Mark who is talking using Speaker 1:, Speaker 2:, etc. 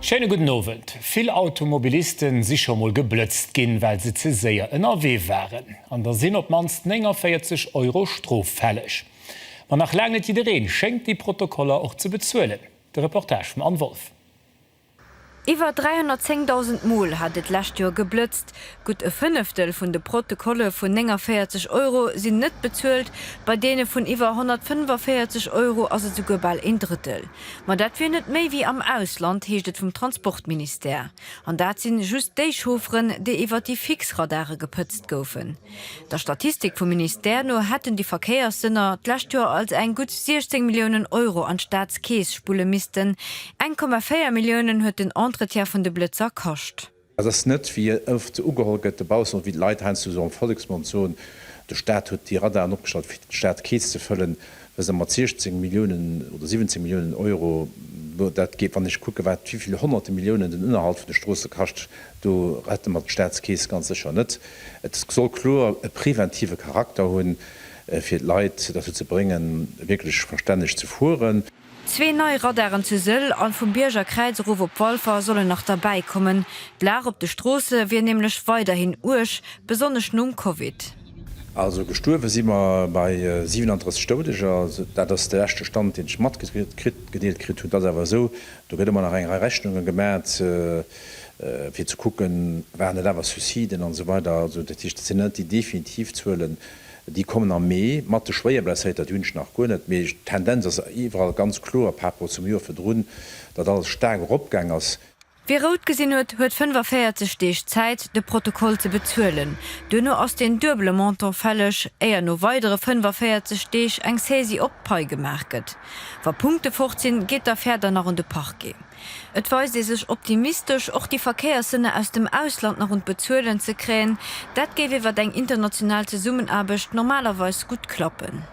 Speaker 1: Schéine gudden Owend. Vill Automobilisten si scho mol geblëtzt ginn, well se ze séier ënnerwee waren. An da sinn op d'mannst 49 Euro Strof fälleg. Ma nach laang net jiddereen schéngt déi Protokoller och ze bezuelen. De Reportage vum Anne Wolff.
Speaker 2: Iwwer 310.000 Mol hat et d'lescht Joer geblëtzt. Gutt e Fënneftel vun de Protokolle vun 49 Euro sinn net bezuelt, bei deene vun iwwer 145 Euro ass et souguer bal een Drëttel. Ma dat wier net méi wéi am Ausland, heescht et vum Transportministère. An dat sinn just déi Chaufferen, déi iwwer déi fix Radare gepëtzt goufen. Der Statistik vum Ministère no hätten déi Verkéierssënner d'lescht Joer also eng gutt 16 Milliounen Euro an d'Staatskeess spulle missten. 1,4 Milliounen huet den Entretien vun de Blëtzer kascht.
Speaker 3: Et ass net, wéi oft ugeholl gëtt dobaussen, oder wéi d'Leit heiansdo esou am Volleksmond soen, de Staat huet déi Radaren opgestallt, fir d'Staatskeess ze fëllen. Wësst Der, mat 16 Milliounen oder 17 Milliounen Euro, dat geet, wann ech kucke wat, wéi vill Honnerte Milliounen den Ënnerhalt vun de Stroosse kascht, do rette mer d'Staatskeess ganz sécher net. Et soll kloer e preventive Charakter hunn, fir d'Leit derzou ze bréngen, wierklech verstänneg ze fueren.
Speaker 2: Zwee nei Radaren zu Sëll an vum Bierger Kräiz erof op Walfer sollen nach derbäi kommen. D'Lag op de Stroosse wier nämlech weiderhin uerg, besonnesch nom Covid.
Speaker 3: Also gestuerwe si mer bei 37 Doudeger. Dat ass de leschte Stand, deen ech matgedeelt kritt hunn. Et ass awer esou, do gëtt ëmmer nach eng Rei Rechnunge gemat. fir ze kucken, waren et awer Suiciden an esou weider. Also dat heescht, dat sinn net déi definitiv Zuelen, déi kommen am Mee mat de Schwéierblesséierter, déi hunn ech nach guer net. Mee d'Tendenz ass iwwerall ganz kloer par rapport zum Joer virdrun, datt alles staark eropgaang ass.
Speaker 2: Wie rout gesinn huet, huet 45 Deeg Zäit, de Protokoll ze bezuelen. Duerno ass deen duebele Montant fälleg, éier no weidere 45 Deeg eng Saisie op d'Pai gemaach gëtt. Wa Punkte fort sinn, geet d'Affär dann nach un de Parquet. Et weist ee sech optimistesch, och déi Verkéierssënner aus dem Ausland nach un d'Bezuelen ze kréien. Dat géif iwwer eng international Zesummenaarbecht normalerweis gutt klappen.